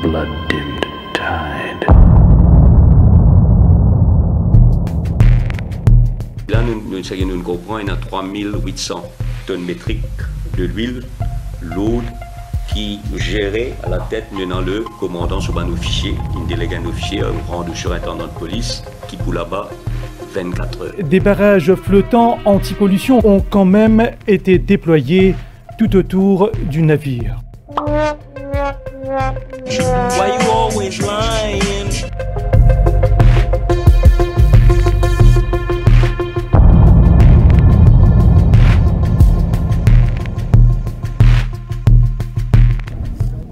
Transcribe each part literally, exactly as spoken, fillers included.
Blood-dimmed tide. La, nou, nou, seki nou konpran, ena trwa mil wit san tonn metrik de lwil lour ki zere, a latet nou ena le komandan so bann ofisie, inn delege enn ofisie, ou rand ou sirintandan de polis, ki pou laba vennkat er. Des barrages flottants anti-pollution ont quand même été déployés tout autour du navire. Why you always lying?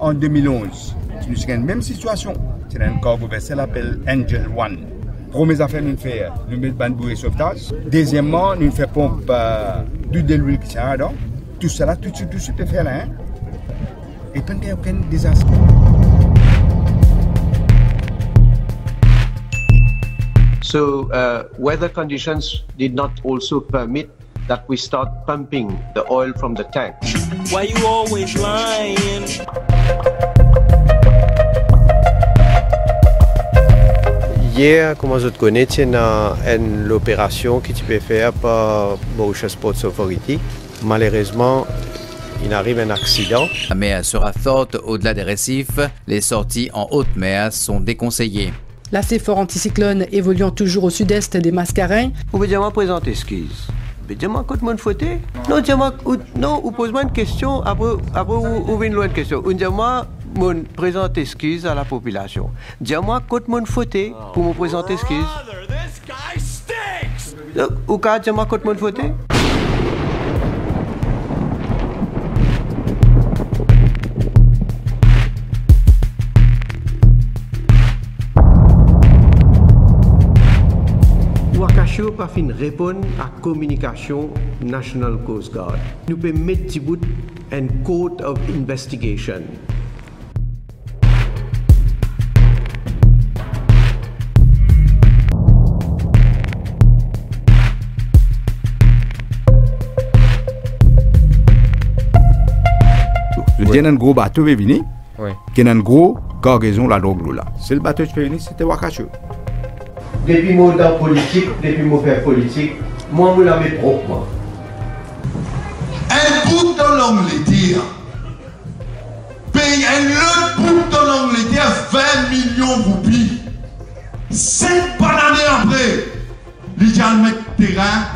An de mil onz, nou ti dan mem sitiasion. Ti ena enn kargo vesel apel Angel One. Premie zafer nou fer, nou met bann boure sovtaz. Dezieman, nou fer ponp, eh, dou delwil ki ti ena ladan. Tousala, toutswit, toutswit, nou fer la, hein. E pa'nn gagn okenn dezas. So, uh, weather conditions did not also permit that we start pumping the oil from the tank. Why you always lying? Yer, kouma zot kone, ti ena enn loperasion ki ti pe fer par Mauritius Ports Authority. Malerezman, inn ariv enn aksidan. La mer sera forte au-delà des récifs. Les sorties en haute mer sont déconseillées. La CEFOR anticyclone évoluant toujours au sud-est des Mascareignes. Ou pe dir mwa prezant exkiz. Ou pe dir mwa kot mo'nn fote? Non, dir mwa, ou, non, ou poz mwa enn kestion, apre, apre ou, ou vinn lor enn kestion. Ou dir mwa, mo'nn prezant exkiz a lapopilasion. Dir mwa kot mo'nn fote pou mo prezant exkiz. Donk, ou kapav dir mwa kot mo'nn fote? Wakasho pa finn reponn a kominikasion National Coast Guard. Nou pe met dibout enn court of investigation. Zot dir ena enn gro bato pe vini, wi, ki ena enn gro kargezon ladrog lor la. Sel bato ki ti pe vini, sete Wakasho. Depi mo dan politik, depi mo fer politik, mwa, mo lame prop, mwa. Enn boug dan Langleter pey enn lot boug dan Langleter vin milion roupi. Set bann ane apre, li ti al met terin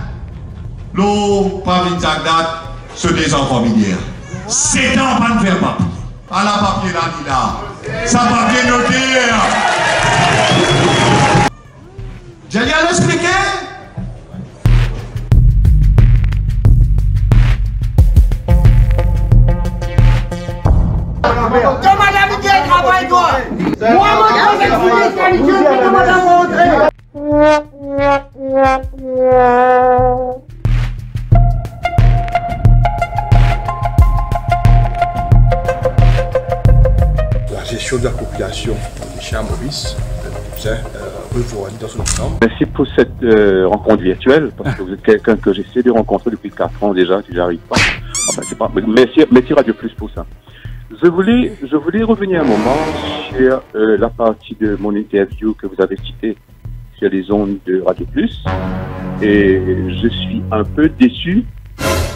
lor Pavin Zagdat, so de zanfan miner. Set an pa'nn fer papie. Ala papie la, li la. Sa papie noter. Dir li al explike. Demann lamizye travay, twa. Mwa, mo, mo, mo, mo, mo, mo, mo, mo, mo, mo, mo, La gestion de la population ici à Maurice, euh, vous, euh, revoit dans son ensemble. Merci pour cette, euh, rencontre virtuelle, parce que vous êtes quelqu'un que j'essaie de rencontrer depuis quatre ans déjà, que j'arrive pas. Enfin, c'est pas, mais merci, merci Radio Plus pour ça. Je voulais, je voulais revenir un moment sur, euh, la partie de mon interview que vous avez citée sur les ondes de Radio Plus. Et je suis un peu déçu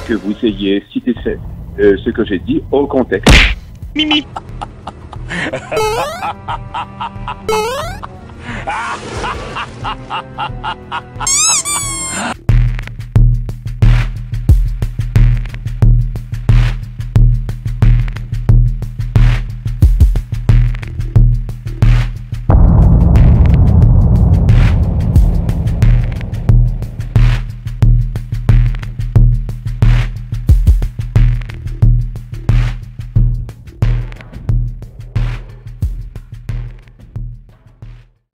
que vous ayez cité ce, euh, ce que j'ai dit hors contexte. Mimi.